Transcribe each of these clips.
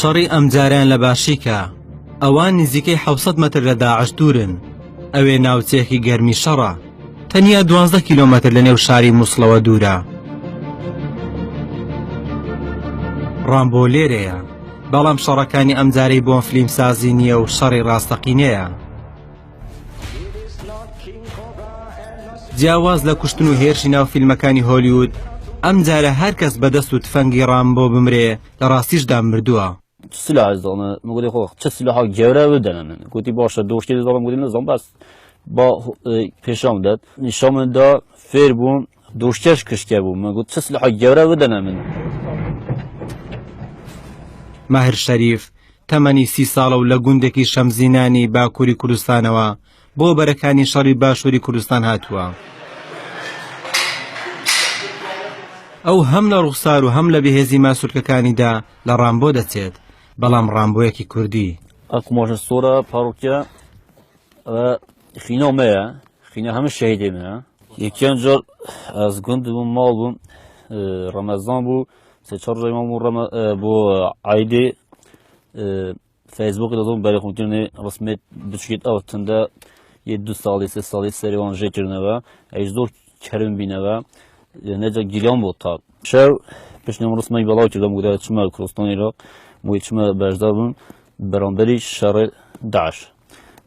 شەڕی ئەمجارەیان لە باشیکە، ئەوان نزیکەی 700 مەتر لە داعش دوورن، ئەوێ ناوچەیەکی گەرمی شەڕە، تەنیا 12 کیلۆمەتر لە نێو شاری موسڵەوە دوورە. ڕامبۆ لێرەیە، بەڵام شەڕەکانی ئەمجارەی بۆم فلیمسازی نییە و شەڕی ڕاستەقینەیە. جیاواز لە کوشتن و هێرشی ناو فیلمەکانی هۆلیوود، ئەمجارە هەر کەس بە دەست و تفەنگی ڕامبۆ بمرێ لە ڕاستیشدا مردووە. سلاح زانە مگوتی خۆ چ سلاح گەورە بدەنە من گوتی باشە دۆشتی دەڵم گوتی نەزانم بەس با پێشان بدات نیشان من دا فێر بووم دۆشتەش کشتە بوو من گوت چ سلاح گەورە بدەنە من. ماهر شەریف تەمەنی سی ساڵە و لە گوندێکی شەمزینانی باکووری کوردستانەوە بۆ بەرەکانی شەڕی باشووری کوردستان هاتووە. ئەو هەم لە ڕوخسار و هەم لە بەهێزی ماسولکەکانیدا لە ڕامبۆ دەچێت، بەڵام ڕامبۆیەکی کوردی. ئەو قوماشە سۆرە پاڕۆکە خینە مەیە خینە هەمە شەهیدێ منە یەکیان جار ئەز گوند بووم ماڵ بووم ڕەمەزان بوو سێ چوار ڕۆژ ماڵ بوو بۆ عیدێ فەیسبوک دەزۆم بەرێ خۆکردنێ ڕسمێت بچکێت ئەو تندە یە دو ساڵی سێ ساڵی سەریوان ژێکردنەوە ئەیش زۆر کەرم بینەوە نەجا گیران بۆ تا شەو پشتم ڕسمەی بەڵاو کردم گوتە چمە کوردستانی عێراق بۆی چمە بەشدار بووم بەرامبەری شەڕ داعش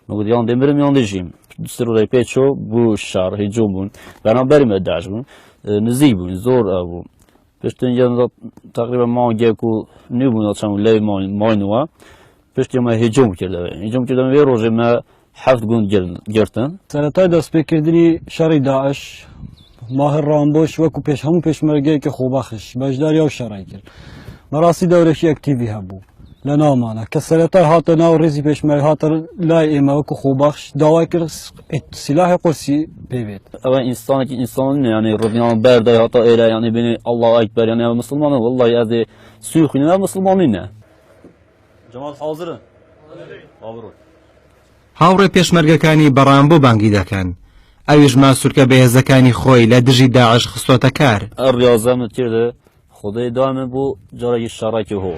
مگوت یان دەمرم یان دەژیم سەر ڕێ پێ چۆ بوو شەڕ هیجوم بوون بەرامبەری مە داعش بوون نزیک بوون زۆر بوو پشتن یان تقریبا مانگێک و نیو بوون چەند لەوێ ماینەوە پشتی مە هیجوم کردەوە هیجوم کردەوە وێ ڕۆژێ مە حەفت گوند گرتن. سەرەتای دەستپێکردنی شەڕی داعش ماهر ڕامبۆش وەکو پێش هەموو پێشمەرگەیەکی خۆبەخش بەشداری ئەو شەڕەی کرد. بەڕاستی دەورێکی ئەکتیڤی هەبوو لە ناومانە کە سەرەتای هاتە ناو ڕیزی پێشمەرگە هاتە لای ئێمە وەکو خۆبەخش داوای کرد سیلاحی قورسی پێ بێت. ئەوە ئینسانێکی ئینسان نییە یعنی ڕبیان بەردای هاتە ئێرە یعنی بینی ئەڵڵا ئەکبەر یعنی ئەوە مسلمانە وەڵڵاهی ئەزێ سوی خوینە مسلمانی نییە. جەماعەت حاضرن؟ ئابڕوو. هاوڕێ پێشمەرگەکانی بە ڕامبۆ بانگی دەکەن، ئەویش ماسولکە بەهێزەکانی خۆی لە دژی داعش خستۆتە کار. ئەر ڕیاضەمت کرد خودای دامن بوو جارێکی شەڕەکی هۆ.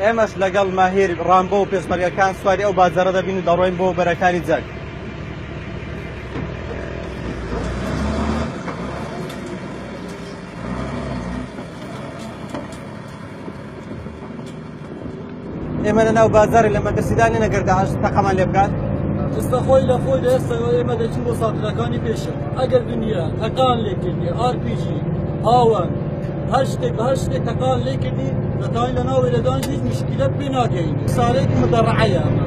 ئێمەش لەگەڵ ماهیر ڕامبۆ و پێشمەرگەکان سواری ئەو بازاڕە دەبین و دەڕۆین بۆ بەرەکانی جەنگ. ئێمە لە ناو بازاری لە مەترسیدا نین ئەگەر داعش تەقەمان لێ بکات ئێستا خۆی لە خۆی لە ئێستا ئێمە دەچین بۆ ساترەکانی پێشە ئەگەر دنیا تەقان لێکردی RPG هاوەن هەر شتێک بە هەر شتێک تەقان لێکردی دەتوانین لە ناوی لەدان هیچ مشکلە پێ ناگەین سارێکی مدەڕعەیە ئەمە.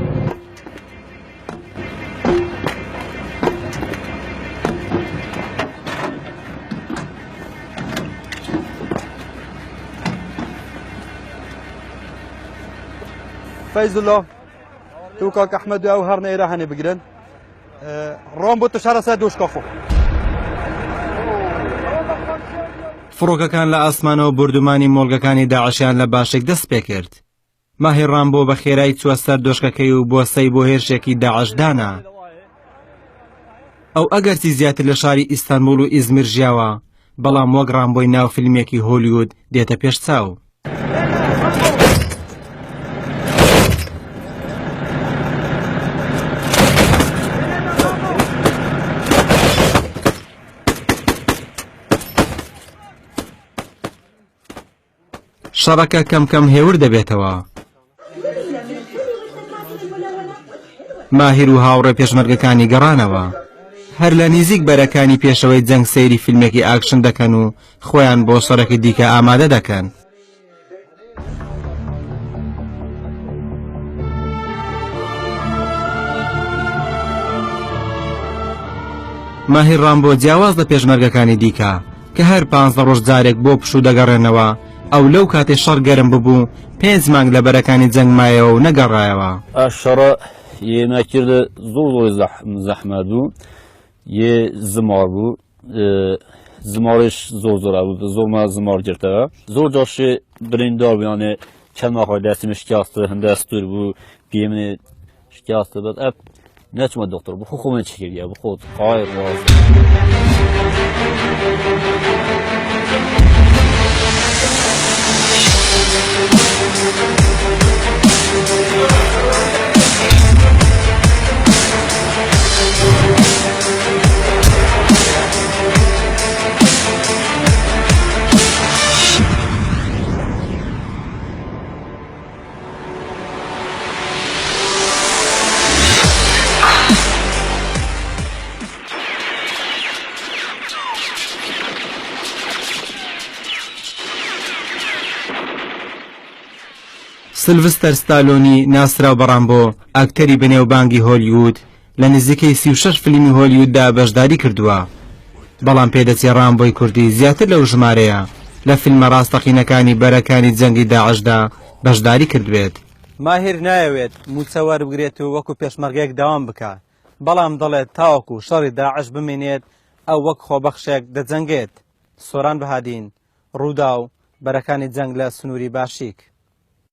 فەیزولۆ تو کاک ئەحمەد و ئەو هەرنە ئێرە هەنێ بگرن ڕۆم بۆ تشارە سەر دوشکە خۆ. فڕۆکەکان لە ئاسمانەوە بۆردومانی مۆڵگەکانی داعشیان لە باشێک دەست پێکرد. ماهیر ڕامبۆ بە خێرای چووە سەر دۆشکەکەی و بۆسەی بۆ هێرشێکی داعش دانا. ئەو ئەگەرچی زیاتر لە شاری ئیستانبوڵ و ئیزمیر ژیاوە، بەڵام وەک ڕامبۆی ناو فیلمێکی هۆلیوود دێتە پێش چاو. شەڕەکە کەم کەم هێور دەبێتەوە. ماهیر و هاوڕێ پێشمەرگەکانی گەڕانەوە. هەر لە نیزیک بەرەکانی پێشەوەی جەنگ سەیری فیلمێکی ئاکشن دەکەن و خۆیان بۆ شەڕێکی دیکە ئامادە دەکەن. ماهیر ڕامبۆ جیاواز لە پێشمەرگەکانی دیکە کە هەر پانزە ڕۆژ جارێک بۆ پشوو دەگەڕێنەوە، ئەو لەو کاتەی شەڕ گەرم ببوو پێنج مانگ لە بەرەکانی جەنگ مایەوە و نەگەڕایەوە. ئە شەڕە یێ مە کردە زۆر زۆر زەحمەت بوو یێ زمار بوو زمارش زۆر زۆر بوو زۆر مە زمار گرتەوە زۆر جاشێ بریندار بوو یانێ چەند ماخۆ دەستی من شکاستە هەندە ستور بوو پێ منێ شکاستە بەس ئەپ نەچمە دکتۆر بخۆ خۆ من چی کردیە بخۆ قای ڕاز. سلڤستەر ستالۆنی ناسراو بە ڕامبۆ، ئەکتەری بەنێوبانگی هۆلیوود، لە نزیکەی 36 فیلمی هۆلیووددا بەشداری کردووە. بەڵام پێدەچێ ڕامبۆی کوردی زیاتر لەو ژمارەیە لە فیلمە ڕاستەقینەکانی بەرەکانی جەنگی داعشدا بەشداری کردبێت. ماهیر نایەوێت مووچە وەربگرێت و وەکو پێشمەرگەیەک دەوام بکا، بەڵام دەڵێت تاوەکو شەڕی داعش بمێنێت ئەو وەک خۆبەخشێک دەجەنگێت. سۆران بەهادین، رووداو، بەرەکانی جەنگ لە سنووری باشیک.